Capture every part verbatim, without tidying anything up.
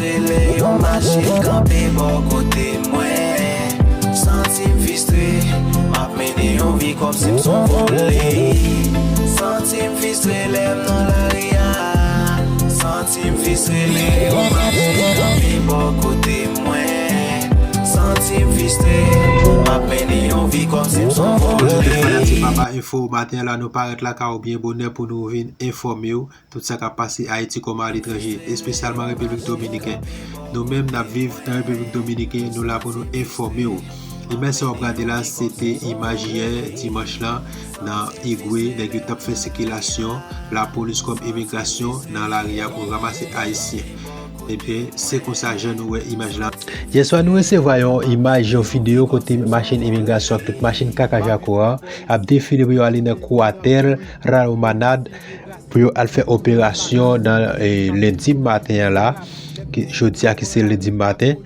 Lè yo mache kanpe bò kote mwen, santi m fistre, m ap mennen yon vi kòmsi m son vole. Santi m fistre lè m nan lari a. Santi m fistre lè yo mache kanpe bò kote mwen. Santi m fistre, m ap mennen yon vi kòmsi m son vole. Fanatik Papa Enfo, maten an la nou parèt lakay ou byen bonè pou nou vin enfòme w tout sa k ap pase Ayiti kòm aletranje, espesyalman Repiblik Dominiken. Nou menm n ap viv nan Repiblik Dominiken, nou la pou nou enfòme w. Imaj sa w ap gade la, se te imaj yè dimanch lan nan Igwe, nèg yo t ap fè sikilasyon, lapolis kòm imigrasyon nan lari a pou ranmase Ayisyen. Ebyen, se konsa jan nou wè imaj la. Yèswa, nou resevwa yon imaj, yon videyo kote machin imigrasyon ak tout machin kaka jako a ap defile pou yo ale nan kwatè Ralmanad pou yo al fè operasyon nan, eh, lendi maten an la, ki, jodi a ki se lendi maten.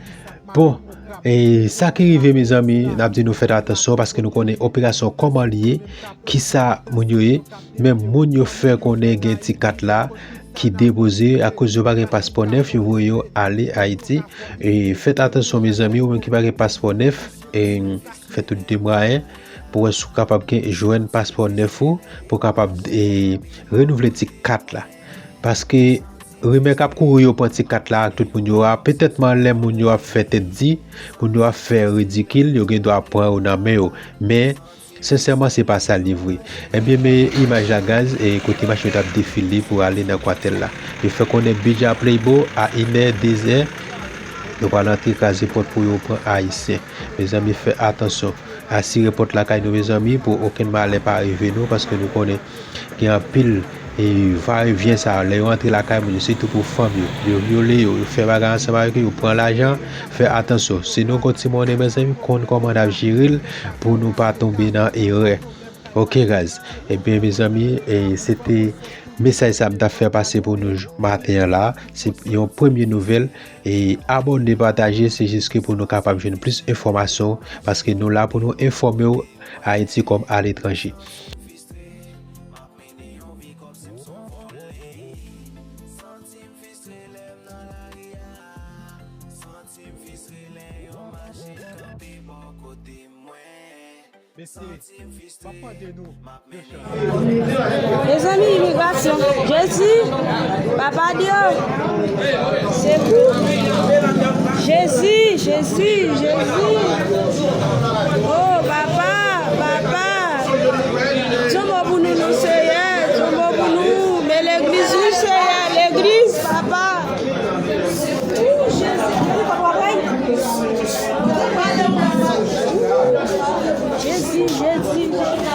Bon, eh, sa ki rive, mezanmi, n ap di nou fèt atansyon paske nou konnen operasyon kòman li ye, kisa moun yo ye, men moun yo fè konnen gen ti kat la ki depoze akoz yo pa gen paspò nèf, yo voye yo ale Ayiti. E fèt atansyon, mezanmi, ou menm ki pa gen paspò nèf, e fè tout demwayen pou wè si w kapab gen, jwenn paspò nèf ou, pou w kapab, e, renouvle ti kat la. Paske rimè k ap kouri yo pran ti kat la ak tout moun yo a, petètman lè moun yo ap fè tèt di, moun yo ap fè ridikil, yo gen dwa pran yo nan men yo. Men, sensèman, se pa sa li vre. Ebyen, men imaj la, guys, e kote machin yo t ap defile pou ale nan kwatè la. Yo fè konnen Bidja Playbo a inè, dezè, yo pral antre kraze pòt pou yo pran Ayisyen. Mezanmi, fè atansyon. Asire pòt lakay nou, mezanmi, pou okenn malè pa rive nou, paske nou konnen gen anpil, e, vayevyen sa yo. Lè yo antre lakay moun yo, sitou pou fanm yo, yo vyole yo, yo fè bagay ansanm avèk yo, yo pran lajan. Fè atansyon. Si nou gon ti monnen, mezanmi, konn kòman n ap jere l pou nou pa tonbe nan erè. Ok, guys. Ebyen, mezanmi, e, se te mesaj sa m t ap fè pase pou nou j-, maten an la. Se yon premye nouvèl. E abòne, pataje, se jis ke pou nou kapab jwenn plis enfòmasyon, paske nou la pou nou enfòme w Ayiti kòm aletranje. Mesye, m ap mande nou yon chan. Mezanmi, imigrasyon. Jezi, Papa Dye, sekou. Jezi, Jezi, Jezi. Oh, Papa, Papa. Di yon mo pou nou, non, Seyè. Di yon mo pou nou. Men legliz, wi, Seyè. Legliz, Papa. Jezi, Jezi.